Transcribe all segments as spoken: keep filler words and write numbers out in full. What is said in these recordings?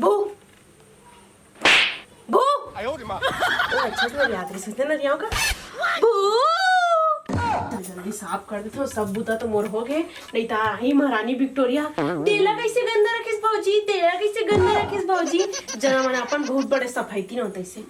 भू, भू। ओ, अच्छा से नरियात रहिस, अइसने नरियाव का? भू। तो जल्दी साफ कर देथव, सब बूता तो मोर हो गे, नहीं त आही महारानी विक्टोरिया, "तेला कइसे गंदा रखिस भौजी, तेला कइसे गंदा रखिस भौजी।" जना मन अपन बहुत बड़े सफाईती न होते से।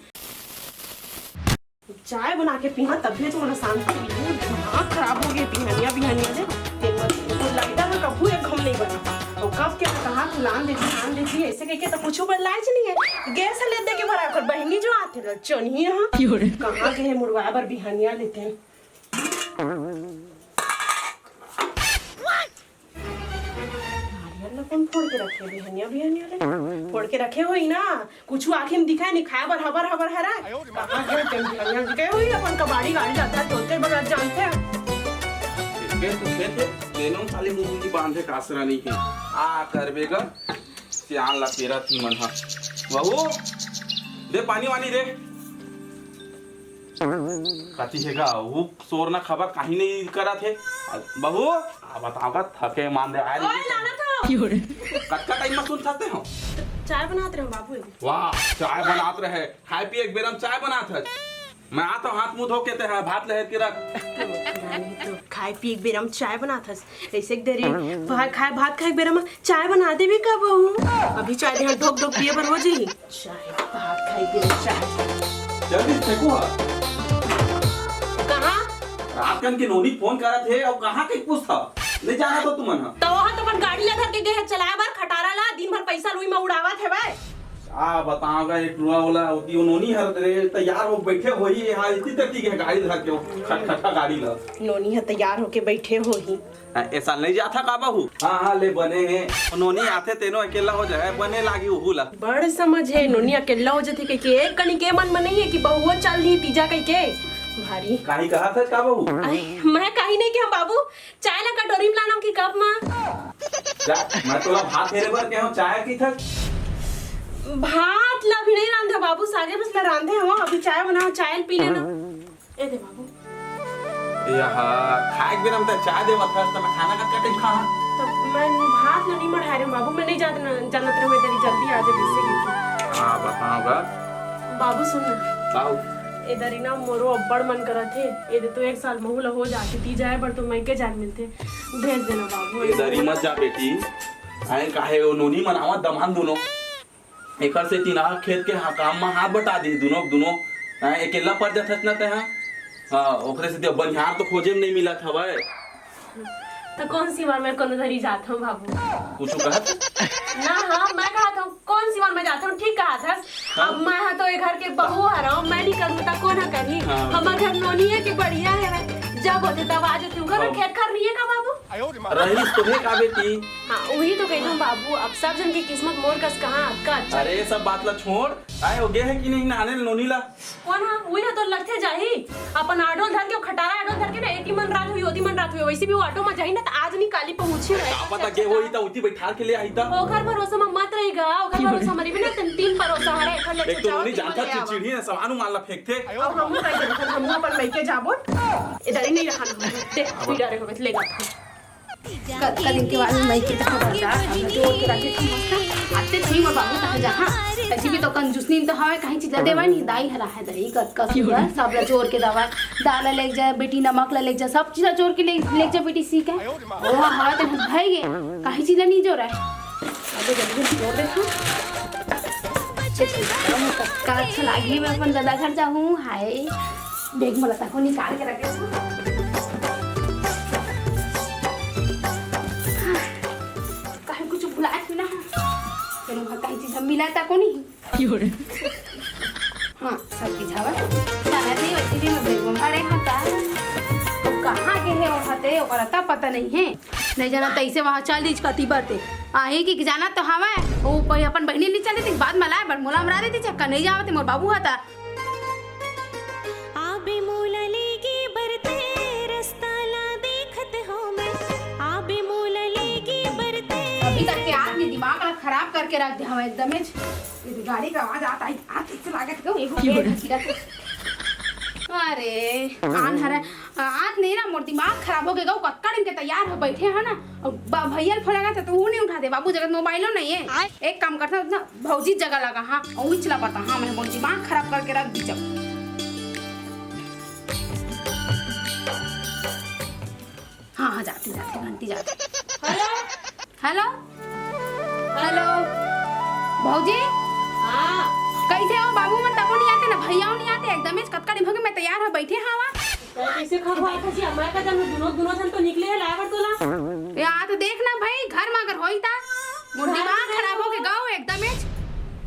चाय बना के पीहा, तभे तो मोला शांति मिलही। दिमाग खराब हो गे बिहनिया बिहनिया ले। तेन मन तो लगता है कभू एक घम नहीं बना। अउ कब के मैं कहा तू लान देती, लान देती, ऐसे कहिके तो कुछ बर लायच नहीं है। गैस ले दे के भरा कर बहिनी जो आथे ल चोनिया। कहाँ गए मुड़वा बर बिहनिया लेते हैं। नारियल ला कोन फोड़ के रखे हे? बिहनिया, बिहनिया ले फोड़ के रखे होही ना। कुछु आँखी में दिखाय नहीं, खाय बर हबर हबर हरय। कहाँ गे तेन बिहनिया दिखाय होही? अपन कबाड़ी गाड़ी जाता है, तोते बगैर जानते हैं। एके तो खेत हे, तेनो खाली मुंह मुंह बांधे का आसरा नहीं है। आ करबे गा, सियान ला पेरा थी मन हा। बहू, दे पानी वानी दे। कति हे गा, वो सोर ना खबर काहीं नहीं करत हे। बहू, आ बताओ गा, थके मान दे आए ओए, नहीं। लाना था। कतका टाइम में सुन सकते हो? चाय बनात रहे बाबू। वाह, चाय बनात रहे। खाए पिए एक बेरा में चाय बनात है। मैं आता हूँ, हाथ मुंह धो के ते है, भात लहर के रख। तो खाए पिए एक बेरा में चाय बनात हस। ऐसे एक देरी भात खाए, भात खाए एक बेरा में चाय बना देबे का बहू? अभी चाय देहा, ढोक ढोक पिए बर हो जाही। चाय, भात खाई के चाय। जल्दी फेंको हा। कहाँ? रात कन के नोनी फोन करत हे अउ कहाँ के पूछता? नहीं जाना तो तुमन हा। तो वहाँ तो अपन गाड़ी ला धर के गए हे चलाए बर खटारा ला, दिन भर पैसा लुई में उड़ावत हे बे। आ बताओ गा, एक टुरा वाला होती वो नोनी हर रे तैयार हो बैठे होही, हाँ इतनी तती के गाड़ी धर के वो खटखटा गाड़ी ला। नोनी ह तैयार होके बैठे होही। हाँ, ए साल नहीं जाथा का बहू? हाँ, हाँ, ले बने हे। नोनी आथे तेनो अकेला हो जाए, बने लागी उहू ला। बड़ समझ हे, नोनी अकेला हो जाथे कहिके, एक कनी के मन में नहीं है कि बहुओ चल दी तीजा कहिके। भारी। काहीं कहा था का बहू? अरे, मैं काहीं नहीं कहा बाबू, चाय ला कटोरी में लाना कि कप में? जा, मैं तोला भात हेरे बर कहे हूँ, चाय की था? भात ला भी नहीं रांधे बाबू, सागे बस ला रांधे हो, अभी चाय बनाओ, चाय पी लेना। ए दे बाबू। या, खाए के बेरा में त चाय देवत हस, त मैं खाना कतका टाइम खाहा? त मैं भात ल नहीं मढ़ाए रहे बाबू, मैं नहीं जात न, जानत रहे तेरी जल्दी आ जाए, इससे लेके। हाँ, बताओ गा। बाबू सुन ना। का हो? ए दरी ना मोरो अब्बड़ मन करत हे। ए दे तो एक साल महू ल हो जाती, ती जाए बर तो मइके जाए मिलते। भेज देना बाबू। ए दरी मत जा बेटी। आए काहे ओ नोनी मनावा दमान दुनो। एकर सेती ना खेत के हा-, काम म हाथ बटा दी दुनो के दुनो। हैं, अकेल्ला पड़ जाथस ना तेहा। हाँ, ओकरे सेती अब बनिहार तो खोजे म नइ मिलत हवय। त कोन सी बार मैं कोनो धरी जात हूँ बाबू? कुछु कहत? ना, हाँ, मैं कहत हूँ, कोन सी बार मैं जात हूँ, ठीक कहत हस। हाँ। अब मैं हा तो ए घर के बहू हरव, मैं नहीं करूँ त कोन ह करही? हाँ। हमर घर नोनी हे कि बढ़िया हे, जब होथे तब आ जाथे। घर में हाँ। खेत खार नहीं हे का बाबू? रहीस तो हे का बेटी? हाँ, उही तो कहिथंव बाबू, अब सब झन के किस्मत मोर कस कहाँ, अतका अच्छा। अरे, सब बात ला छोड़, आए हो गे हे कि नहीं नाने नोनी ला? कोन हा? उही हा तो लगथे जाही, अपन ऑटो धर के, खटारा ऑटो धर के ना, एती मन रात हुई, ओती मन रात हुई, वैसे भी वो ऑटो में जाही ना, त आज नहीं काली पहुँची रहे। का पता गे होही त उती बैठार के ले आही त। ओकर भरोसा में मत रही गा, ओकर भरोसा में रही ना, तीन, तीन भरोसा हरे, एकर ले एक तो चुचावा नोनी तीन जानता मन ले आवा। चिड़चिड़ी ना, सामान उमान ला फेंकथे। अब हमहू का जानथन, हमहू अपन मइके जाबो, ए दरी नहीं रहा ना, देख, पीड़ा रे होबे, ले गा। कतका दिन के बाद में मइके तक बता, हमने जोर के रखे थी मस्त। आते थी मोर बाबू तहाँ जहाँ, तभी भी तो कंजूस नींद तो हवे, कहीं चीज ला देवा नहीं, दाई हरा है दाई, कतका सुंदर, सब ला जोर के दवा, दाल ला लेके जाए, बेटी नमक ला लेके जाए, सब चीज ला जोर के ले, लेके जाए बेटी सी के। ओ हवा तो भाई गे, कहीं चीज ला नहीं जोर है। अबे जल्दी जल्दी जोर देखो। कतका अच्छा लागी, मैं अपन दादा घर जाहूँ, हाय। बैग में लता को निकाल के रखे। काहे कुछ भुलाए थी ना? तेरे वहाँ कहीं चीज हम मिला था को नहीं? हाँ, सब चीज हवा। जाना थी, वैसे भी मैं बैग में भरे हाँ का? अब कहाँ के है वहाँ ते? ओकर अता पता नहीं है। नहीं जाना तैसे वहाँ चल दीज कती बरते। आही कि जाना तो हवा। वो कोई अपन बहिनी नहीं चल देती, बाद में लाए, बर मोला हमरा देती, चक्का नहीं जावते, मोर बाबू हता। आबे मोला लेगे बरते रस्ता ला देखत हो मैं, आबे मोला लेगे बरते। अभी तक के आदमी दिमाग ला खराब करके रख दे हवे एकदम। ये गाड़ी का आवाज आता है, आते से लागत को एगो पेड़ गिरा के। अरे, कान हरे, आत नहीं ना, मोर दिमाग खराब हो गए। गऊ कतका दिन के तैयार हो बैठे है ना, अउ बा-, भैया ल फोन लगा तो वो नहीं उठाते। बाबू जगत मोबाइलो नहीं है। आय। एक काम करता ना, भौजी जगह लगा, हाँ, अउ उचला पता, हाँ, मैं मोर दिमाग खराब करके रख दी जब। हाँ, हाँ, जाती, जाती, घंटी जाती। हेलो। हेलो। हेलो। भौजी? हाँ। कैसे हो? बाबू मन तको नहीं आते ना, भैया नहीं आते, एकदम ही कतका दिन हो गए, मैं तैयार हो बैठे हवा। तै कैसे खखवा खसी? मैं का जानू, दुनो, दुनो जन तो निकले है लाए बर तोला। या तो देख ना भाई, घर में अगर होई ता, मोर घर दिमाग में खराब हो के हो। गऊ एकदम ही।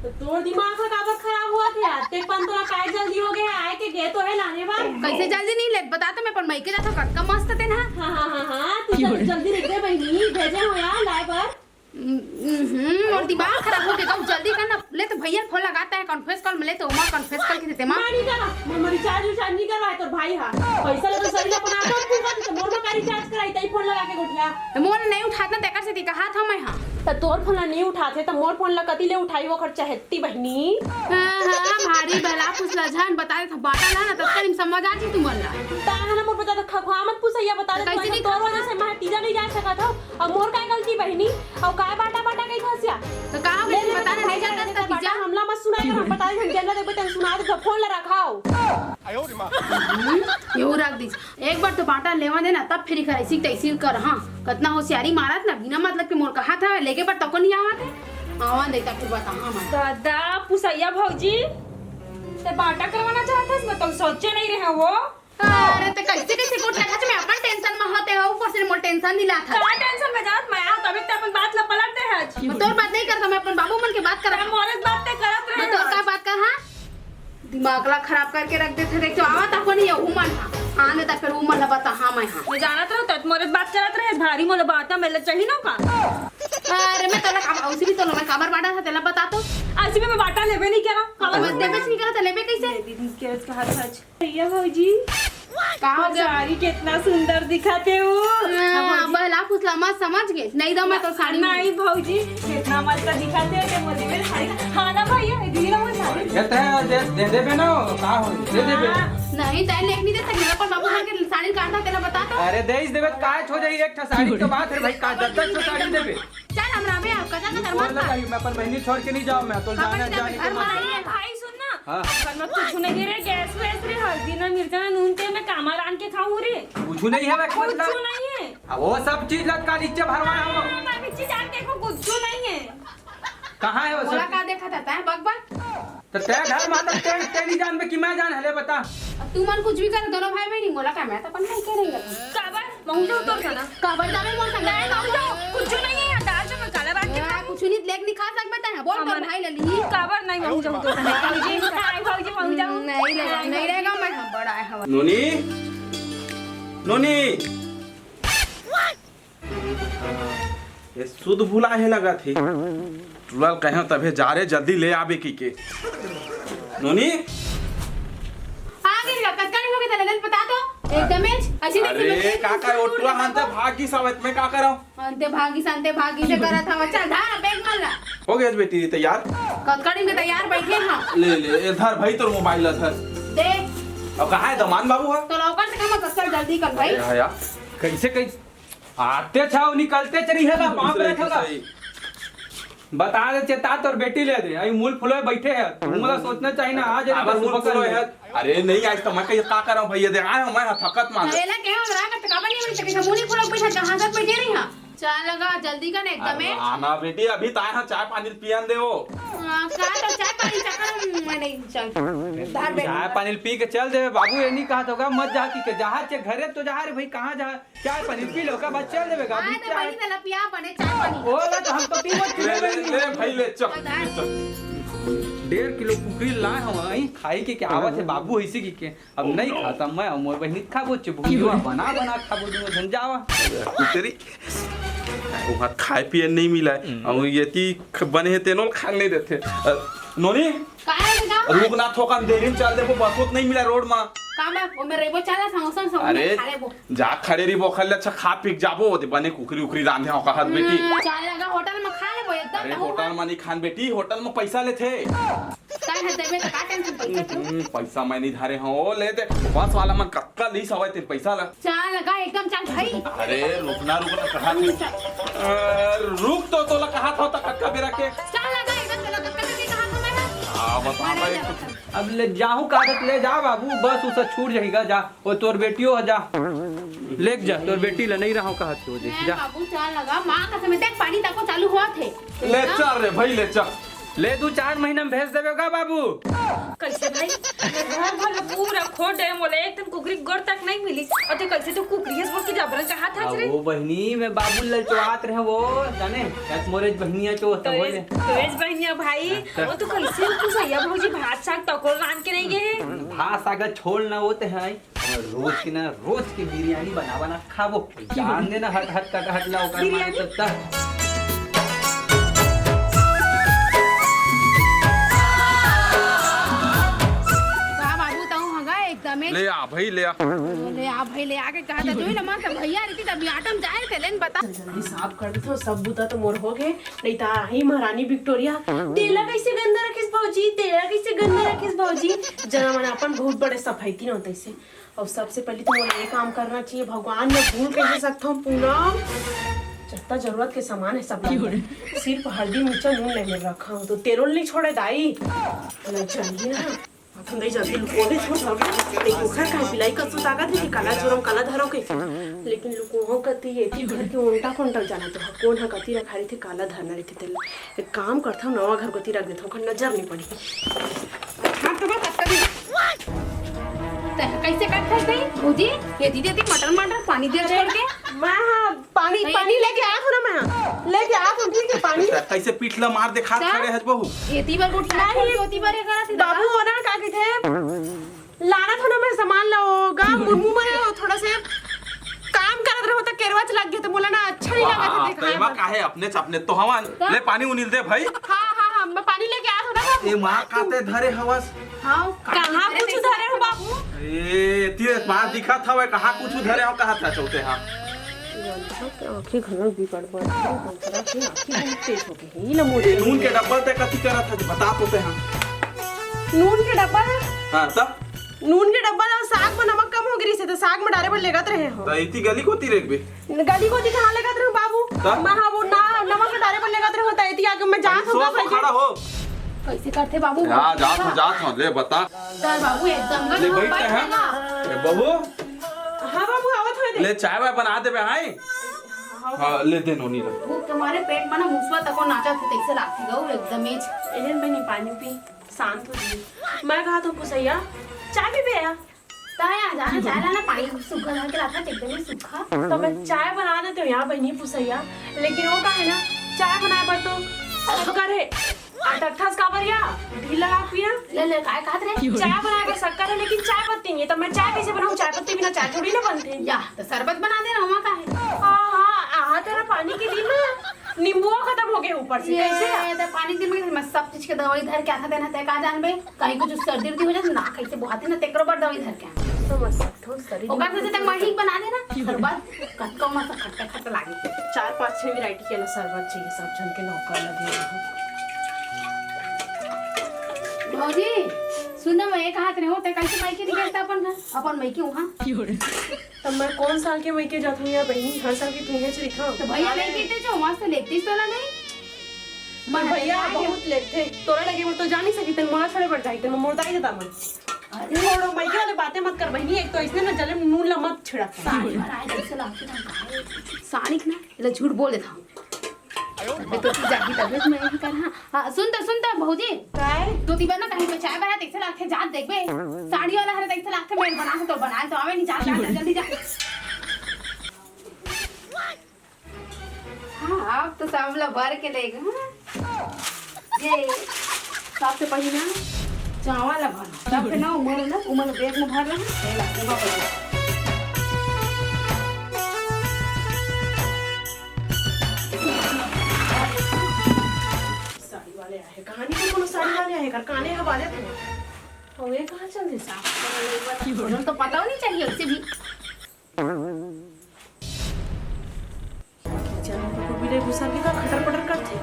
तो तोर दिमाग ह काबर खराब हुआ थे यार? ते पन तोला काय जल्दी हो गया है? आए के गे तो है लाने बर। कैसे जल्दी नहीं ले? बता तो, मैं अपन मइके जाथो, कतका मस्त तेन हा। हाँ, हाँ, हाँ, हाँ, तू जल्दी, जल्दी निकले बहिनी, भेजे हो यार लाए बर। हम्म, हम्म, मोर दिमाग खराब हो गया, जल्दी कर ना, ले तो भैया फोन लगाता है, कॉन्फ्रेंस कॉल में ले तो, ओमा कॉन्फ्रेंस कॉल की देते माँ। मैं नहीं करा, मैं, मैं रिचार्ज, रिचार्ज नहीं करवाए तोर भाई हा। पैसा ले तो सही ले अपन आता, तू का, तो मोर में का रिचार्ज कराई, तई फोन लगा के गोठिया। तो मोर नहीं उठात ना, तेकर से ती कहा था मैं, हाँ। त तोर फोन ला नहीं उठाथे, त मोर फोन ला कति ले उठाई, ओखर चहेती बहिनी? हाँ, हाँ, भारी भला फुसला झन बता दे, बाटा ला ना, तब तक समझ आ जी तुमन ला। ता है ना, मोर बता दे, खखवा मत पुसैया, बता दे, कैसे नहीं तोर वजह से मैं तीजा नहीं जा सकत हूँ। अब मोर काय गलती बहिनी? अब काय बाटा बाटा कही फंसिया? तो कहाँ ले, गई ले, बता ना, ले, नहीं ले, जाता ले, था ले, तीजा? हमला मत सुनाई, हम बता दे, हम जेन ला देखबे, तेन सुना दे, फोन ला रखाओ। हम्म, ये रख दीजिए। एक बार तो बाटा लेवा देना, तब फिर कर ऐसी तैसी कर। हाँ, कतना होशियारी मारत ना, बिना मतलब के मोर कहा था, लेके पर तको नहीं आवा थे। आवा दे, तब फिर बता, हाँ, मैं। दादा, पुसैया भौजी, ते बाटा करवाना चाहत हस, मैं तो सोचे नहीं रहे वो। अरे, ते कैसे, कैसे गोठ लगा, मैं अपन टेंशन में होते हो, ऊपर से मोर टेंशन दिला था। का टेंशन में जात, मैं आ, तभी ते अपन बात ला पलट दे है। मैं तोर बात नहीं करता, मैं अपन बाबू मन के बात करता। मोरे बात ते करत रहे मैं तोर का बात कर, हाँ? दिमाग ला खराब करके रख देथे। देख तो आवत अको नहीं है, उमन हा। आने तक फिर उमन ला बता, हाँ, मैं हाँ। मैं जानत रहूं, तत मोरे बात करत रहे, भारी मोला बात ना मिलना चाहिए ना का? अरे, मैं तोला काम, उसी भी तोला मैं काबर बांटा था, तेला बता तो। ऐसे में मैं बाटा लेबे नहीं करा। काबर बस देबे नहीं करा, तो लेबे कैसे? लेबे नहीं करा, इसका हाथ आज। भैया भौजी, का हो गया? साड़ी कितना सुंदर दिखाते हो। हाँ, बहला फुसला मत समझ गे। नहीं दो मैं तो साड़ी नहीं भौजी, कितना मस्त दिखाते हो, ये बोली मेरे साड़ी का। हाँ ना भैया, ये दीदी ना वो साड़ी। ये तय दे, दे देबे ना, का हो, दे देबे। हाँ। नहीं, तय लेके नहीं दे सकते, अपन बाबू घर के साड़ी काटना तेरा बता तो। अरे दे इस देबे, काय छो जाई एक ठा साड़ी के बात है भाई, का दस दस ठा साड़ी देबे। चल, हम रामे, आपका जाना बोल ना दरवाजा। भाई, मैं अपन बहनी छोड़ के नहीं जाऊँ, मैं तो जाना जाने के घर मत। भाई सुन ना, हाँ। घर में कुछ नहीं रे, गैस वैस रे, हल्दी ना मिर्चा ना नून तेल में कामा रान के खाऊं रे। कुछ नहीं है, मैं कुछ मतलब नहीं है। अब वो सब चीज लटका नीचे भरवाया हो। हाँ, मैं नीचे जान देखो, कुछ नहीं है। कहाँ है वो बोला सब? का देखा था तैं, बक बक? तो तैं घर में आता, तैं, तैं नहीं जानबे कि मैं जान हले, बता। अब तू मन कुछ भी कर, दोनों भाई बहनी, मोला का, मैं तो अपन भाई के नहीं करता। काबर? महू जाऊँ तोर खाना। काबर जाबे मोर संग? नहीं, महू जाऊँ। कुछ नहीं है यहाँ, दाल चावल काला राख के हाँ, कुछ नहीं, लेके नहीं खा सकबे तैं। बोल, तोर हमारे भाई ले ली। काबर नहीं, महू जाऊँ तोर खाना। भौजी, भौजी, महू जाऊँ। नहीं रहेगा, नहीं रहेगा, मैं हम बड़ा है हमारा। नोनी, नोनी। ये सुध भुला हे लगत हे। टुरा ल कहेंव तभे जा रे, जल्दी ले आबे कहिके। नोनी। आ गे रे, कतका दिन हो गे तेला, बता तो। एकदम ही ऐसी अरे, का कर, ओ टुरा हंते भाग गिस हवय, मैं का करंव? हंते भाग गिस, हंते भाग गिस करत हवय। चल, धर बैग मन ला। हो गे बेटी तैयार। कतका दिन के तैयार बैठे हंव। ले, ले, ए धर भाई तोर मोबाइल ला धर। दे। अब कहाँ हे दमान बाबू हा? तो लौकर से कहा, चल जल्दी कर भाई। अरे हाँ यार, कैसे, कैसे? आते छाव निकलते चली है ना, पाप दूसरे रखेगा। की सही। बता दे चेता तोर बेटी ले दे, आई मूल फुलोय बैठे है, तुमला सोचना चाहिए ना, आज काबर मूल फुलोय है? अरे नहीं, आज तो मैं कहीं का करंव भैया, दे आए हंव मैं, हाँ, थकत मान। अरे ला के हमरा का तकाबा नहीं मिलते, कि मूल फुलोय बैठे, कहाँ से बैठे रही हाँ? चाय लगा, जल्दी कर ना, एकदम अरे है। आना बेटी, अभी तो आए हंव, चाय पानी पियन दे वो। हाँ, का तो चाय पानी चक्कर में मैं नहीं चल। धर बे। चाय पानी पी के चल देवे बाबू, ये नहीं कहा तो का मत जा की के जहाँ चे घरे तो जा रे भाई, कहाँ जा? चाय पानी पी लो, का बाद चल देवे का? हाँ, तो चाय। बनी तला पिया बने चाय पानी। ओ, ले तो हम तो पीबो, ले, ले, ले, भाई, ले, चल, चल। ले, चल। डेढ़ किलो कुकरी लाए हंव, खाई के क्या आवत है बाबू, ऐसे की के। अब नहीं खाता मैं, मोर बहिनी खाबो, चुप हुआ, बना, बना खाबो, दुनो झन जावा। तेरी, वहाँ खाए पिए नहीं मिला है, हम्म। अब ये ती ख-, बने है, तेनोल खान नहीं देते। अ, नोनी, का है बेटा? रुक ना, थोकन देरी में चल देबो, बस उत नहीं मिला रोड मा। का मैं, वो मेरे वो चला समोसा, समोसा अरे, खा लेबो। जा खड़े रही बोखल ले, अच्छा खा पी के जाबो, ओदे बने कुकरी उकरी रांधे हो कहत बेटी। हम्म, चल लगा होटल में खा लेबो, एकदम अरे, तो होटल में नहीं खान बेटी, होटल में पैसा लेथे। तब देबे त का tension, पैसा तो। हम्म, पैसा मैं नहीं धरे हूँ। ओ, ले दे, बस वाला मन कतका लीस हवय तेन पैसा ला। चाल लगा एकदम, चाल भाई। अरे, रुकना, रुकना, कहा थी। अ, रुक तो, तोला कहा था, तो कतका बेरा के। चाल लगा एकदम, चलो, कतका के कहा था मैं? आ, बता भाई। अब ले जाहूँ का, ले जा बाबू, बस उसे छूट जाएगा, जा। वो तोर बेटियो ह, जा। लेके जा, तोर बेटी ला नहीं रहा कहा थी, वो देख, जा। बाबू, चाल लगा, माँ कसम, देख, पानी तको चालू हुआ थे। ले चल रे भाई, ले चल। ले, दू चार महीना में भेज देबे का बाबू? कैसे भाई? ये घर भर पूरा खोट है, मोला एक दिन कुकरी गोड़ तक नहीं मिली। और ते कैसे तू कुकरी है, वो की जबरन कहा था रे? वो बहिनी, मैं बाबू ललचवात रहे वो, जाने? कस मोरे बहिनिया चो, तो बोले। तोरेज बहिनिया भाई, अच्छा। वो तो कैसे कुछ भैया भौजी भात साग तको रांध के नहीं गए हैं? भात साग छोड़ ना, वो ते है। हमर रोज के ना, रोज के बिरयानी बना बना खाबो। जान दे ना, हट, हट, कट, हट ला, ओकर मारे बिरयानी? तो तह। का बाबू, तहूँ हगा एकदमे। ले आ भाई, ले आ। ले आ भाई, ले आ के कहा था, जोई ना मस्त भैया रहिती, तब आटम जाए थे, लेन बता। जल्दी साफ कर देथव, सब बुता तो मोर हो गए, नहीं ता आही महारानी विक्टोरिया। तेला कैसे गंदा रखिस भौजी, तेला कैसे गंदा रखिस भौजी। जना मन अपन बहुत बड़े सफाईती न होते से। और सबसे पहले तो मोला ये काम करना चाहिए, भगवान, मैं भूल कैसे सकता हूँ पूनम? जितना जरूरत के सामान है सब ला दे। सिर्फ हल्दी, मिर्चा, नून लेने रखा हूँ, तो तेरोल नहीं छोड़े दाई। ना चाहिए ना। अब हम नहीं जानते, लुकोले छोड़ सब। लेकिन ओखर का बिलाई का सुतागत है कि काला चोरम काला धरो के। लेकिन लुकोहो कती ये थी घर के उल्टा कोंटा जाना तो कौन हा कती रखा रही थी, काला धरना रही थी तेला। एक काम करता हूँ, नवा घर कोती रख देता हूँ, ओकर नजर नहीं पड़ी। हाँ, तो बस अतका दिन। तै कैसे करत हस तै? भौजी, ये दीदी, दीदी, मटर, मटर, पानी दे छोड़ के। मैं, हाँ, पानी, अरे, पानी लेके आया था ना मैं, हाँ। लेके आया था, ठीक है, पानी। कैसे पीठ ला मार दे, खात क्या? खड़े हस बहू। एती बर गोठिया नहीं। छोड़ के ओती बर ये करत हे बाबू, दादा। वो ना का कहिथे? लाना था ना मैं सामान ला, वो गा मुर्मू में वो थोड़ा से काम करत रहो तो केरवा च लग गया, तो बोला ना अच्छा नहीं लगा था वाह, दिखाए तेमा बस। काहे अपने च अपने तो हवन। का? ले पानी उनिल दे भाई। हाँ, हाँ, हाँ, मैं पानी लेके आया था ना बाबू। ए माँ काते धरे हवस। हाँ, कहाँ कुछ धरे हो बाबू? ए, तीर माँ दिखा था, वह कहाँ कुछ धरे हो, कहा था चौथे हाँ। आँखी घनक भी गड़बड़ है, दूसरा की आँखी बहुत तेज हो गई है, ये लो मोटी। ए, नून के डब्बा ते कथी करत है, बता तो ते हाँ। नून के डब्बा? हाँ, तब? नून के डब्बा ला साग में नमक कम हो गिरी से, तो साग में डारे बर लेगत रहे हो। तो इतनी गली कोती रेखबे? गली कोती कहाँ लेगत रहे हो बाबू? तब? महा वो ना, नमक के डारे बर लेगत रहे हो, तो इतनी आगे मैं जात अरे होगा सोच तो भाई। खड़ा हो। कैसे करते बाबू? हाँ, जात हो, जात हो, ले बता। चल बाबू, एकदम का ले नमक बैठ के, बैठ हाँ? जाएगा। ए, बहू? हाँ बाबू, आवत हो दे। ले चाय वाय बना देबे, हाँ? हाँ, ले दे नोनी ला। भूख के मारे पेट में ना मुसवा तको नाचा थे, तैसे लागती गऊ एकदम ही। एहन बनी पानी पी, शांत हो जी। मैं कहा तो पुसैया, चाय पीबे या? ताया, जाना चाय लाना, पानी सूखा ला के लाता, एकदम ही सूखा। तो मैं चाय बना देती हूँ यहाँ बहनी पुसैया, लेकिन वो का है ना, चाय बनाए पर तो शक्कर है। अटकथस काबर या? ढीला लाग पिया। ले, ले, काय खात रे? चाय बनाए बर शक्कर है, लेकिन चाय पत्ती नहीं है, तो मैं चाय कैसे बनाऊँ? चाय पत्ती बिना चाय थोड़ी ना बनते। या, तो शरबत बना दे ना, वहाँ का है? हाँ, हाँ, आहा, तेरा पानी के दिन ना नींबुआ खत्म हो गए ऊपर से, ये कैसे? तो पानी के दिन में मैं सब चीज के दवाई धर के आता देना, तय का जानबे? कहीं कुछ सर्दी उर्दी हो जाए ना, कैसे बुआते ना, तेकरो बर दवाई धर के आना। समझ सकता हूँ, शरीर ओकर में से ते महीक बना देना, शरबत। कतको मस्त खट्टा खट्टा लागे। चार पांच छह वैरायटी के ना शरबत चाहिए, सब जन के नौकर लगे रहो। भौजी, सुन ना, मैं एक हाथ रहे हो, ते कैसे मायके नहीं गए अपन घर? अपन मायके वहाँ। तब मैं कौन साल के मायके जात हूँ यार बहनी, हर साल की तू ही चली खाओ। तो भैया नहीं पीते जो वहाँ से लेती तो ना नहीं। मैं भैया बहुत लेते, तोरा लगे बोल तो जा नहीं सकी, तन मोला छोड़े पड़ जाई, तन मोर दाई देता मन। अरे। छोड़ो, मायके वाले बातें मत कर बहनी, एक तो इसने ना जले नून ला मत छिड़क। साड़ी वाला आए, कैसे लागते था, साड़ी ना, इला झूठ बोल देता हूँ। मैं तो जागी तबीयत में ही कर, हाँ। हाँ, सुन तो, सुन तो, भौजी। काय? तो तीबर ना कहीं पे चाय बना, तैसे लागते जात देखबे। साड़ी वाला हरे तैसे लागते, मैं बना के तो बनाए तो आवे नहीं, जात, जात, जल्दी जा। हाँ, अब तो सब ला भर के लेगा, हाँ। ये सबसे पहले ना चावल ला भर, तब फिर ना उमर ना, उमर बैग में भर लेना, ये ला, ये वापस ले। साड़ी वाले आए, कहानी को कोनो साड़ी वाले आए, कर काने हवाले थे। और ये कहाँ चल दे साहब? तो पता होनी चाहिए उसे भी। चल, कुकुर बिलाई घुसा के का खटर पटर करथे?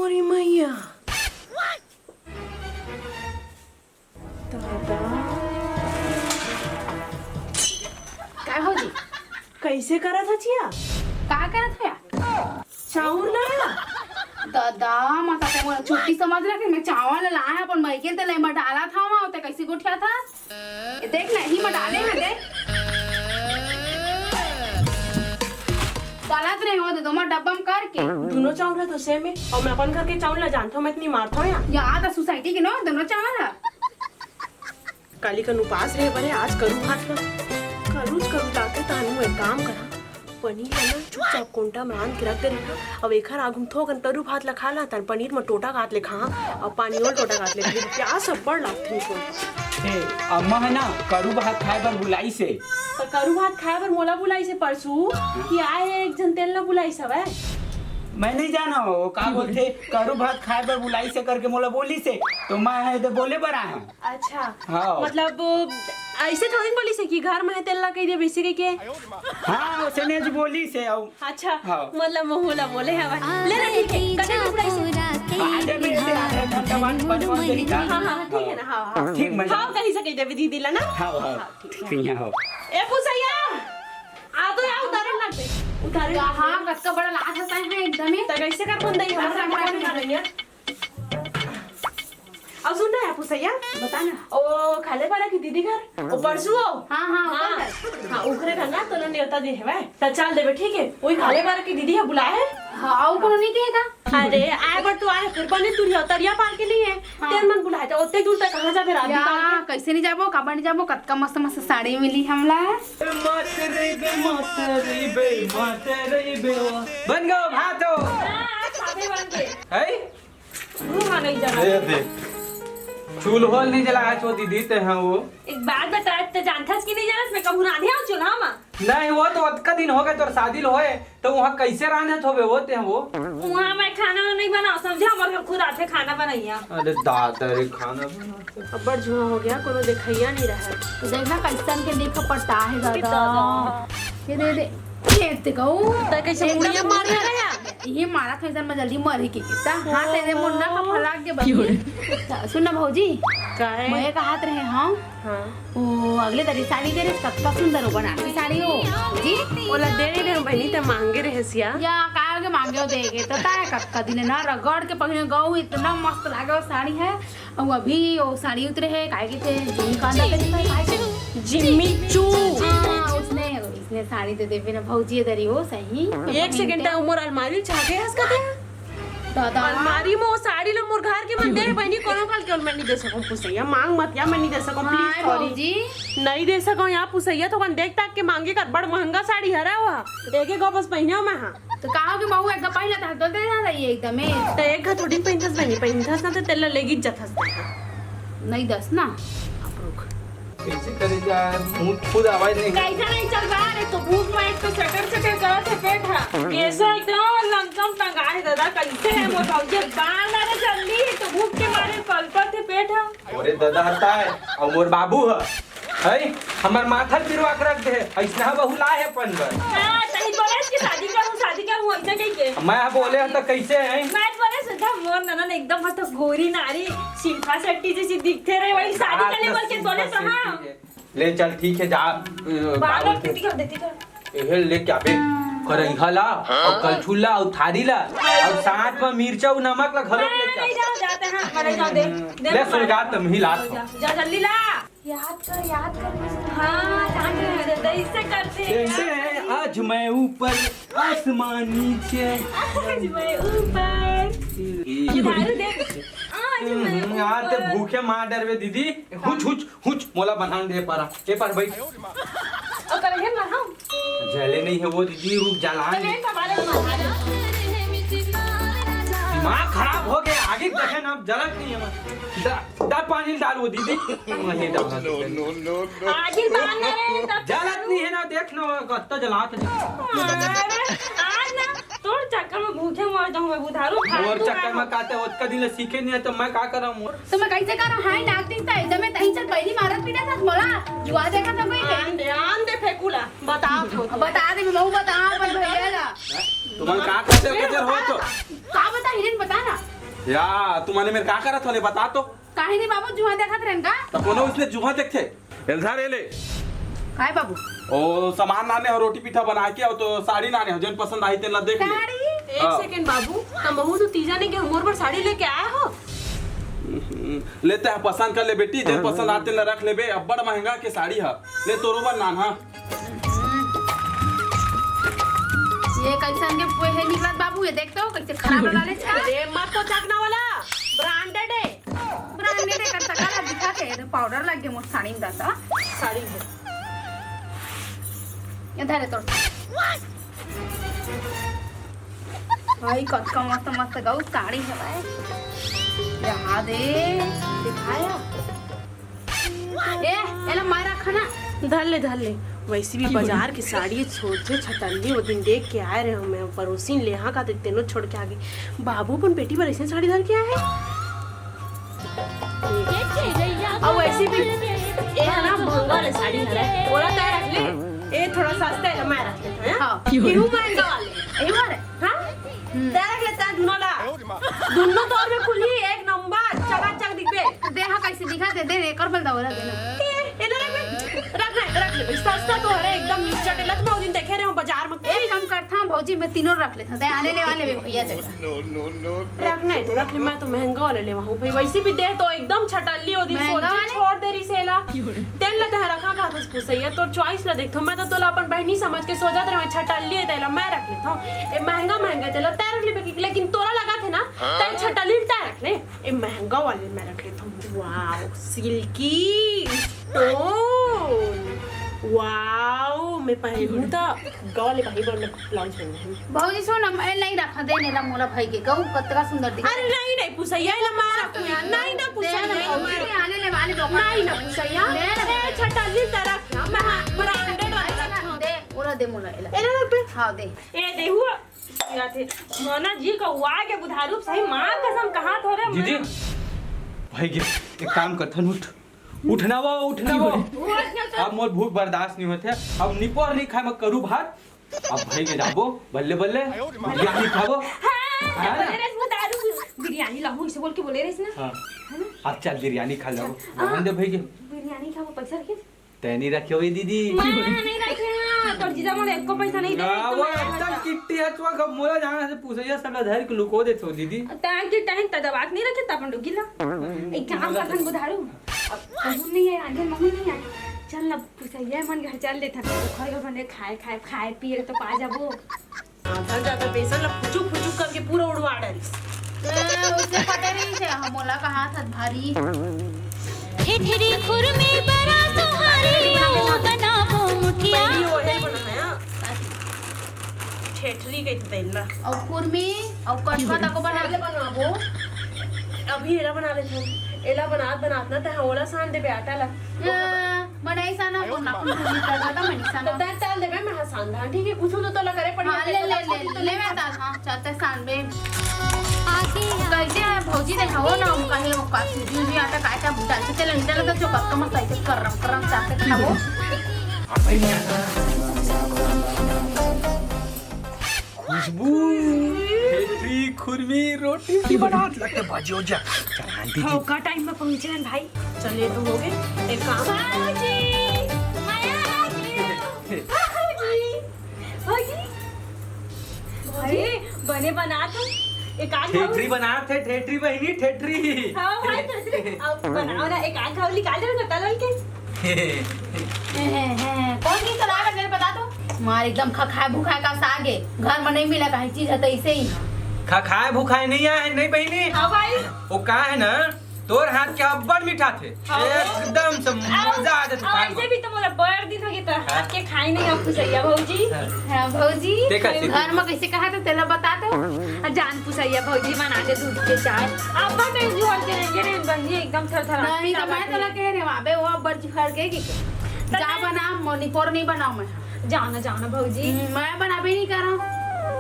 अरे मैया, काय भौजी? कइसे करत हचिया? का करत हया? चाउर ला। ददा, माँ का ते मोला छुट्टी समझ रहा कि मैं चावल ला लाया, अपन मइके ते ले मटाला था वहाँ, ते कइसे गोठिया था? ये देख ना, ही मटाले ना देख। डालत रहे हो, दे दो, मैं डब्बा में करके। दोनों चाउर ला तो सेम है, और मैं अपन घर के चाउर ला जानता हूँ, मैं इतनी मारता हूँ या। या तो सोसाइटी के नो, दोनों चाउर ला। काली कन उपास रहे बरे, आज करू भात ला। करूच करू जाके तानू एक काम करा, पनीर ला ना चुपचाप कोंटा में आन के रख दे रहा। अब एखर आगू में थोकन करू भात ला खा ला, तन पनीर में टोटा काट ले खा, अब पानी और टोटा काट ले, फिर प्यास अब्बड़ लागथे को। ए, अम्मा है ना, करू भात खाए बर बुलाइसे। तो करू भात खाए बर मोला बुलाइसे परसू, कि आए एक झन तेल ला बुलाइस हवय। मैं नहीं जाना हो, का बोलथे, करू भात खाए बर बुलाइसे करके मोला बोलिसे, तो मैं है तो बोले बर आया हूँ। अच्छा। हाँ। मतलब, अइसे थोड़ी बोलिसे कि घर में है तेल ला कहि दे, वइसे कहि के। हाँ, वइसे नहीं बोलिसे, अउ अच्छा, हाँ। मतलब, महू ला बोले हवय। ले ना, ठीक है, कटे भी बुलाइसे। आधे मिनट से आधा घंटा बाद बनवा देही का? हाँ, हाँ, ठीक है ना, हाँ, हाँ। ठीक, मैं हाँ, कहीं से कहि देबे दीदी ला ना। हाँ, हाँ। हाँ, ठीक है। ठीक है, हाँ। ए, पुसैया, आ तो यार, उतारे ना दे। उतारे ना। हाँ, कतका बड़ा लात हवय एकदम ही। त कइसे कर बन दई, हम बड़ा, बड़ा, बड़ा। अउ सुन ना, पुसैया, बता ना। ओ, खाले पारा के दीदी घर, ओ परसू ओ। हाँ, हाँ, हाँ। ओकर घर। हाँ, ओकरे घर ना, तोला नेवता दे हवय। त चल देबे, ठीक है? ओही खाले पारा के दीदी ह बुलाए हे। हाँ, अउ कोनो नहीं कहेगा? अरे, आए बर तो आए, फिर बने तुरिया, तरिया पार के नहीं है। हाँ। तेर मन बुलाए, त ओते दूर तक कहाँ जाबे रात या, बिताए के? कइसे नहीं जाबो, काबर नहीं जाबो, कतका मस्त मस्त साड़ी मिली हमला। मात रे बे, मात रे बे, मात रे बे। बन गयो भात हो। हाँ, आज सादे बन के। है? मुंह मा नहीं जला। ए दे। चूल्हो नहीं जलाए हो दीदी ते, हाँ वो। एक बात बता, ते जानथस कि नहीं जानस, मैं कहूँ रांधे हूँ चूल्हा मा? नहीं, वो तो अतका दिन हो गए तोर शादी ल होए, तो वहाँ कैसे रांधत होबे वो ते वो? वहाँ मैं खाना नहीं बनाओ, समझे? हमारे घर खुद आते खाना बनैया। अरे दादा रे, खाना बनाते। अब्बड़ जुआ हो गया, कोनो देखैया नहीं रहा। तो देखना कैसन के देख पट्टा है दादा। दादा। ये दे दे। ये ते कहूँ। तो कैसे मुड़िया मार रहा है? ये मारा था इधर में जल्दी मर ही के कितना। हाँ, तेरे मुन्ना का फलाक के बच्चे। सुन ना भौजी, का है? मैं कहात रहे, हाँ? हाँ। वो अगले दरी साड़ी दे रहे, कतका सुंदर हो बनारसी साड़ी हो। जी? ओला दे नहीं रहे बहनी, ते मांगे रहे सिया। या, काय हो गए मांगे हो देगे, तो ताय कतका दिन ना रगड़ के पहने गऊ, इतना मस्त लागे वो साड़ी है। और अभी वो साड़ी उतरे है, काय के थे, जिम का अंदर के थे, काय के? जिम्मी चू। हाँ, उसने, उसने साड़ी दे देवे ना भौजी दरी हो, सही। एक सेकंड, ता उमर अलमारी छाके हंस का थे? दादा। अलमारी में वो साड़ी ला मोर घर के मन दे हे बहनी, कोनो काल के ओला मैं नहीं दे सकूं, पुसैया मांग मत या, मैं नहीं दे सकूं, please, हाय sorry। भौजी। नहीं दे सकूं या पुसैया, तो कन देख ताक के मांगे कर, बड़ महंगा साड़ी हरा हुआ, एक एक गो बस पहने हो मैं, हाँ। तो कहा कि बहू एकदम पहले तो हटो दे ना रही है एकदम ही। तो एक हाथ थोड़ी पहनथस बहनी, पहनथस ना तो तेला लेगी जथस। नहीं दस ना। अब रुक। कैसे करे जा? मुंह खुद आवाज नहीं। कैसा नहीं चल रहा है? तो भूख में एक तो चटर चटर करत हे पेट हा। कैसे एकदम लंकम टंगा है दादा, कैसे है मोर भौजी? बाल मारे जल्दी, तो भूख के मारे कलपत हे पेट हा। अरे दादा हता है, और मोर बाबू है, है, हमर माथा पिरवा के रख दे, ऐसना बहू ला है अपन बर। हाँ, सही बोले, इसकी शादी करूँ, शादी करूँ, ऐसा कहीं के। मैं बोले हूँ तो कैसे है? मैं बोले सीधा मोर ननद एकदम मस्त गोरी नारी, शिल्पा शेट्टी जैसी दिखते रहे, वही शादी कर ले बोल के बोले तो हाँ। ले चल ठीक है, जा, अ, बाल बाबू और के कितनी कर देती कर। एहे ले क्या बे, करैहा ला, और कलछुल ला, और थारी ला, और साथ में मिर्चा और नमक ला घलो ले नहीं, चल। जाओ, जाते हैं, मरे जाओ, दे, दे ले मरे। सुलगा, तुम ही लात हो। जा, जा, जल्दी ला। याद कर, याद कर, मैं सुना। हाँ, जान रहे हैं, जैसे करते हैं। कैसे है आज मैं ऊपर आसमान नीचे। आज मैं ऊपर। ये दारू दे। आज मैं हम्म, ऊपर। यार ते भूखे मार डरबे दीदी। हुच, हुच, हुच, मोला बनान दे पारा। ए पार बैठ। ओकर हे मरहम। जले नहीं है वो दीदी, रुक जलान। अरे, तुम्हारे मरहम। दिमाग खराब हो गया, आगे देखे ना, अब जलत नहीं है। दा, दा पानी डाल वो दीदी। वही डाल। आगे डाल ना रे, तब जलत नहीं है ना, देख ना, कत्ता जलात है। अरे, आज ना तोर चक्कर में भूखे मर जाऊं मैं, बुधारू। मोर चक्कर में काते ओतका दिन ले सीखे नहीं है, तो मैं का करा मोर? तो मैं कैसे करा? हाय, नाक दिन तो एकदम में तही चल पहली मारत पीटा था मोला। जुआ देखा था कोई के? आन दे, आन दे फेंकूला। बता तो। अब बता दे, मैं बता, अपन भैया ला। तुमन का करते हो, कजर हो तो? का बता, हिरन बता ना। या, तुमने मेरे का करा था, ले बता तो। काहे नहीं बाबू, जुआ देखत रहन का? त कोनो उसने जुआ देखथे? एल धर एले। काय बाबू? ओ सामान लाने हो, रोटी पीठा बना के, अउ तो साड़ी लाने हो, जेन पसंद आही तेन ला देख ले। साड़ी? एक हाँ। सेकंड बाबू, त महू तो तीजा नहीं के मोर बर साड़ी लेके आया हो। ले ते पसंद कर ले बेटी, जेन पसंद आथे तेन ला रख लेबे। अब्बड़ महंगा के साड़ी ह, ले तोरो बर लान हा। ये कैसन के पोहे निकलत बाबू, ये देख तो कैसे खराब वाला ले छा। अरे मत तो चकना वाला, ब्रांडेड है। ब्रांडेड है, कर सका ला दिखा के, ये पाउडर लग गया मोर साड़ी में दादा। साड़ी में। ये धरे तोर। भाई कतका मस्त मस्त गऊ साड़ी है भाई। यहाँ दे, दिखाया। ए, एला माय रखा ना। धर ले, धर ले। वैसे भी बाजार के साड़ी छोड़ दे, छटल्ली वो दिन देख के आए रहे हो, मैं पड़ोसी ले हाँ का तेनो छोड़ के आ गई। बाबू अपन बेटी बर ऐसे साड़ी धर के आए हैं। अउ वैसे भी ए है ना महंगा वाले साड़ी हरे, ओला तय रख ले। ए थोड़ा सस्ता है, मैं रख लेता हूँ, हाँ? हाँ। केहू महंगा वाले। एहू हरे? हाँ? हम्म। तय रख लेता है दोनों ला। दोनों तोर में खुली एक नंबर, चकाचक दिखबे। दे हाँ, कैसे दिखा दे, दे, दे, कर बल दौरा देना। ए, ए, ना रख बे। रख ना, रख ले भाई, सस्ता तो हरे एकदम निच्चट। एला तो मैं वो दिन देखे रहे हूँ बाजार में। एक काम करता हूँ भौजी, मैं तीनों रख लेता हूँ। दे, आने ले वाले भी भैया जगह। रख नहीं तो रख ले, मैं तो महंगा वाला लेवा हूँ भाई। वैसे भी दे तो एकदम छटल्ली हो दी, महंगा सोचे वाले? छोड़ दे रही सेला। तेल ला तह रखा का था पुसैया, तोर चॉइस ला देखथो। मैं तो तोला अपन बहनी समझ के सोचत रहे, छटल्ली है तेला मैं रख लेता हूँ। ए महंगा महंगा तेला तय रख ले, लेकिन तोला लगा थे ना, तय छटल्ली तय रख ले। ए महंगा वाले मैं रख लेता हूँ। Wow, silkie stone. वाओ, मैं पहनूँ तो गाँव वाले भाई बर मैं ब्लाउज बनवाही। भौजी सुन, मैं नहीं रखा दे नेला मोला भाई के कहूँ कतका सुंदर दिखे। अरे नहीं, नहीं, पुसैया ला मैं रखूँ यार, नहीं ना पुसैया ला मैं रखूँ। आने ले वाले लोग। नहीं ना पुसैया। ले ना। ए, छटल्ली तरह ना, मैं हाँ, ब्रांडेड वाला रखूँ। दे, ओला दे मोला एला। एला रख बे। हाँ, दे। ए, देहु, या थे, मोना जी को हुआ के बुधारू सही माँ कसम कहा थोरे दीदी, भाई के एक काम करथन, उठ। उठना वो, उठना वो। अब मोर भूख बर्दाश्त नहीं होथे। अब निपोर नहीं खाए, मैं करू भात। अब भाई के जाबो, बल्ले बल्ले। बिरयानी खाबो। हाँ, हाँ ना? बोले रहिस, वो दारू, बिरयानी लाहूं, इसे बोल के बोले रहिस ना। हाँ। है ना? अब चल बिरयानी खा जाबो। हाँ। रहन दे भाई के। बिरयानी खाबो, पैसा रखे? तैं नहीं रखे होई दीदी। मैं नहीं रखे ना, तोर जीजा मोला एको पैसा नहीं दे, हाँ, तो वो मैं एकदम रखा। किट्टी है, तू अब मोला जाना से पूछे, ये सब ला धर के लुको देथो दीदी। तैं किट्टा है, त दबा के नहीं रखे, त अपन डुगी ला। एक काम करथन बुधारू। अब कहूँ नहीं है, आगे महू नहीं है। चल ना, पुसैया मन घर चल देथन। ओखर घर बने खाए, खाए, खाए पिए तो पा जाबो। आधा ज्यादा बेसन ला फुचुक फुचुक करके पूरा उड़वा डारिस। ए, उसने पता नहीं से, हम मोला कहा था भारी। ठेठरी खुरमी बरा सुहारी, ओ बनाबो मुठिया। पहली ओहे बनाया। ठेठरी कहिथे तेन ला। अउ खुरमी, अउ कटका तको बना। पहले बनाबो। अभी एला बना लेथन। एला बनात बनात ना तैं ओला सान देबे आटा ला। हाँ, मनई साना बोलना, कुछ नहीं करता था, मनई साना। तो तैं ताल देबे, मैं हाँ सान धान, ठीक है? कुछ तो तोला करे पड़ी, हाँ, ले, ले, ले, ले, मैं ताल, हाँ, चलते सान बे। कैसे है भौजी, देखाओ ना, हम कहे वो का सूजी उजी आटा काय का डाल के तेल, तेल का चोकर का मसाई के करम, करम चाहते खाओ। खुशबू। ठेठरी, खुरमी, रोटी की बनात लगते भाजी हो जा। चल आंटी जी। हाँ, का टाइम में पहुंचे हैं भाई? चलिए तो हो गए। एक काम। भाजी, मैं आ गई। भाजी, भाजी, भाजी, बने बनात हूँ। एक आध ठेठरी बनात है, ठेठरी बहिनी, ठेठरी। हाँ भाई, ठेठरी। अब बनाओ ना, एक आध खाओ, निकाल दे ना, तलल के। हैं, हैं, हैं। कौन चीज चला है, मेरे बता दो। मार एकदम खखाए भुखाए का साग है। घर में नहीं मिला कहीं चीज है तो ऐसे ही। खखाए भुखाए नहीं आए हैं, नहीं बहिनी? हाँ भाई। वो का है ना, तोर हाथ के अब्बड़ मीठा थे। हाँ। एकदम से मजा आ जाता खाए में। ऐसे भी तो मोला बड़ दिन हो गए तोर हाथ के खाए नहीं, अब खुसैया भौजी। हाँ। हाँ, भौजी। देखा, देखा। घर में कैसे कहा था, तेला बता दो। आ, जान पुसैया भौजी बना दे दूध के चाय। अब तो इस जुआर के रहेंगे रे बहिनी, एकदम थरथरा। नहीं, तो मैं तोला कह रहे हूँ, अबे वो अब्बड़ जी फर के की तो जा नहीं। बना, मोनी पोर नहीं बनाओ मैं। जाना, जाना भौजी। हम्म, मैं बनाबे नहीं करा।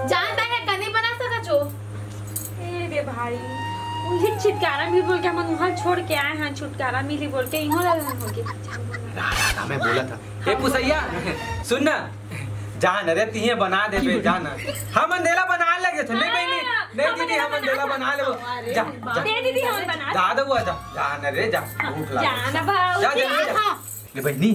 जानता है, कनी बना सका छो। ए रे भाई, उही छुटकारा मिल बोल के हमन वहाँ छोड़ के आए हैं, छुटकारा मिली बोल के इहाँ रहन हो गए। रहा, रहा, रहा, मैं बोला था। ए पुसैया, सुन ना, जान रे, तिहे बना देबे, जान। हमन देला बना लगे थे, नहीं बहिनी? हाँ। नहीं दीदी, हमन तेला बना लेबो। जा, जा। दे दीदी, हमन बना। जा दउआ, जा। जा न रे, जा। भूख लागत हे। जा न भाऊ। जा, जल्दी जा। हाँ। ले बहिनी,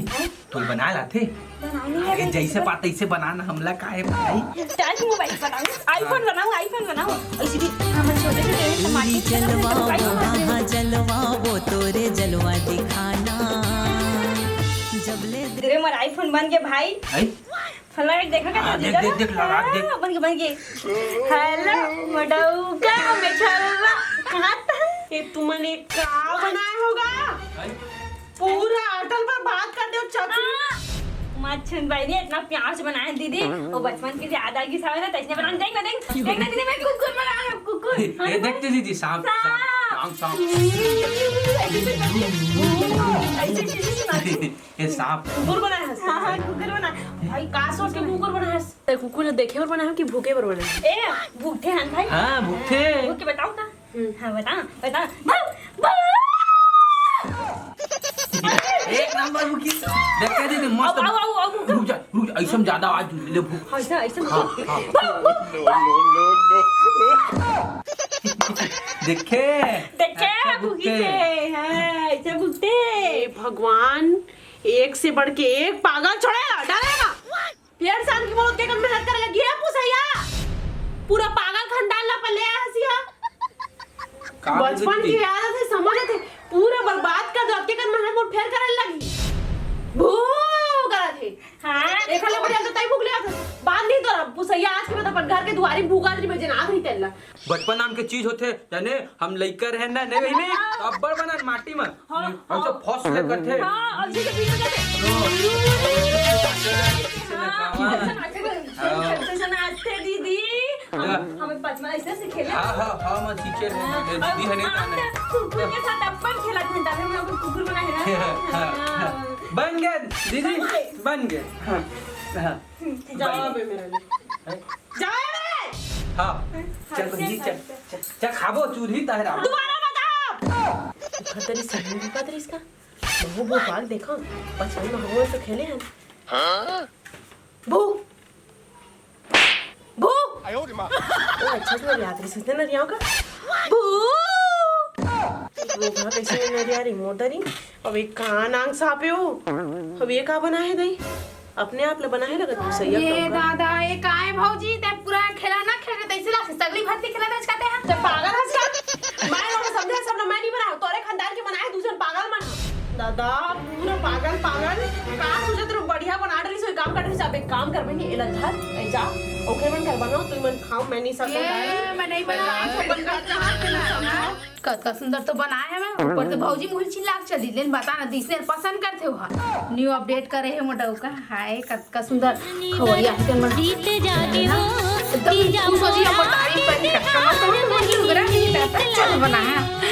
तोला बनाए ला आथे? बनाए नहीं अरे, आथे। जइसे पाए तइसे बना ना, हमला का हे भाई? Touch mobile बनाऊं, iPhone बनाऊं, iPhone बनाऊं। ऐसे भी हमन छोटे छोटे हैं, टमाटर जलवा, iPhone बनाऊं। हाँ, जलवा, वो तोरे जलवा दिखाना। जब ले दे रे, मोर iPhone बन गे भाई। हैं? फलाइट देखा का हाँ, जीजा देख, देख, देख, लगा, देख। हाँ, बन गे, बन गे। Hello, मडौका, मेछलवा, कहाँ था? ये तुमन एक का बनाए होगा? हैं? पूरा अटल पर बात कर दे, चाची। हाँ। मच्छन भाई ने इतना प्यार से बनाया दीदी, वो बचपन की याद आ गई सारे, तो इसने बनाया। देख ना, देख, देख ना दीदी, मैं कुकुर बना रहा हूँ, कुकुर। ये, ये देखते दीदी, सांप, सांप, सांप, सांप। ऐसे, ऐसे, ऐसे, ऐसे, ऐसे, ऐसे। ये सांप। कुकुर बनाया है। हाँ, हाँ, कुकुर बना। भाई, का सोच के कुकुर बनाया है? ते कुकुर ल देखे बर बनाया है कि भूखे बर बनाया है? ए, भूखे हैं भाई। हाँ, भूखे। भूख के बताओ ना। हम्म। हाँ, बता, बता। भौ, भौ। एक नंबर भूखी। देख के दीदी, मस्त। आओ, आओ, आओ, आओ, भूख। रुक जा, रुक जा, ऐसे में ज्यादा आवाज ले भूख। ऐसा, ऐसा हाँ, भूख। हाँ। भौ, भौ, भौ। देखे? देखे, अच्छा, भूखी भूखे। से। हाँ, ऐसा भूखते। हे भगवान, एक से बढ़ के एक पागल छोड़े, डरेगा। डेढ़ साल की मौत के कन मेहनत करे लगी है पुसैया। पूरा पागल खानदान ला पले आया हसिया। का बचपन बोलत की थी? आदत है, समझ थे, पूरा बर्बाद कर दो, के कन मेहनत मोर फेर करे लगी। भू करत है। हाँ। एक हले बढ़िया तो तई भूख ले आत। बांध दी तो पुसैया आज के बाद अपन घर के दुआरी भूखा नहीं बजे ना आखिरी तेल ला। बचपन नाम के चीज होथे, जाने हम लइका रहेन ना, नहीं बहिनी, तो अब्बड़ बनान माटी में। हाँ, ऐसे हाँ। फस ले करथे। हाँ, और जैसे बीच में जाते। हाँ, हाँ। ऐसा नाचते, ऐसा नाचते दीदी। हाँ। हमें पद्मा ऐसे ऐसे खेले। हाँ, हाँ, हाँ, मैं teacher हूँ, हाँ, दीदी है नहीं और जाने। हम कुकुर के साथ अपन खेला घंटा में, हम कुकुर बना है ना। हाँ, हाँ, हाँ। हाँ। बन गए दीदी, बन गए। बन गए। हाँ, हाँ। जाओ बे मेरे लिए। हैं? जाए रे! हाँ। चल, चल, बहिनी, चल, चल, चल। चल, चल, खाबो, चूल्ही तहरा। दोबारा मत आ। खतरी सही में खतरी इसका। बहू, बहू, भाग देखो। बचपन में हम लोग तो खेले हैं। हाँ? भू। भू। आयो रे माँ। ओ, अच्छा से नरियात रही, सीधे नरियाओ का। भू। वो कहाँ कैसे नरिया रही, मोर डरी। अब एक कहाँ नांग सापे हो। अब ये का बना है दई? अपने आप ले बनाए लगत पुसैया ये कब का? दादा, ये काय भौजी, ते पूरा खेला ना खेल रहे, तैसे ला सगली भर्ती खेला था, कहते हैं। जब पागल हंस का, मैं लोग समझे, सब लोग मैं नहीं बनाया, तोरे खानदान के बनाए, दूसरे पागल मन। दादा, पूरा पागल, पागल। का सोचत रहो, बढ़िया बना डरी सो, एक काम कर रही, अब एक काम कर बनी, एला धर, ए जा, ओखरे मन कर बनाओ, तुम मन खाओ, मैं नहीं सकता ये भाई। मैं नहीं बनाया। मैं अपन घर के हाथ में समझाओ। कतका सुंदर तो बनाए हवे, ऊपर से भौजी मुहिल चिल्ला के चली, लेन बता ना, दिसने पसंद करथे ओहा। New update करे हे मोटा का, हाय, कतका सुंदर खवैया हे तेन मन। जीत जागे वो, एकदम खुश हो जी, हम तारीफ करी, कतका मस्त, मस्त, मस्त लग रहा है, चल बनाया।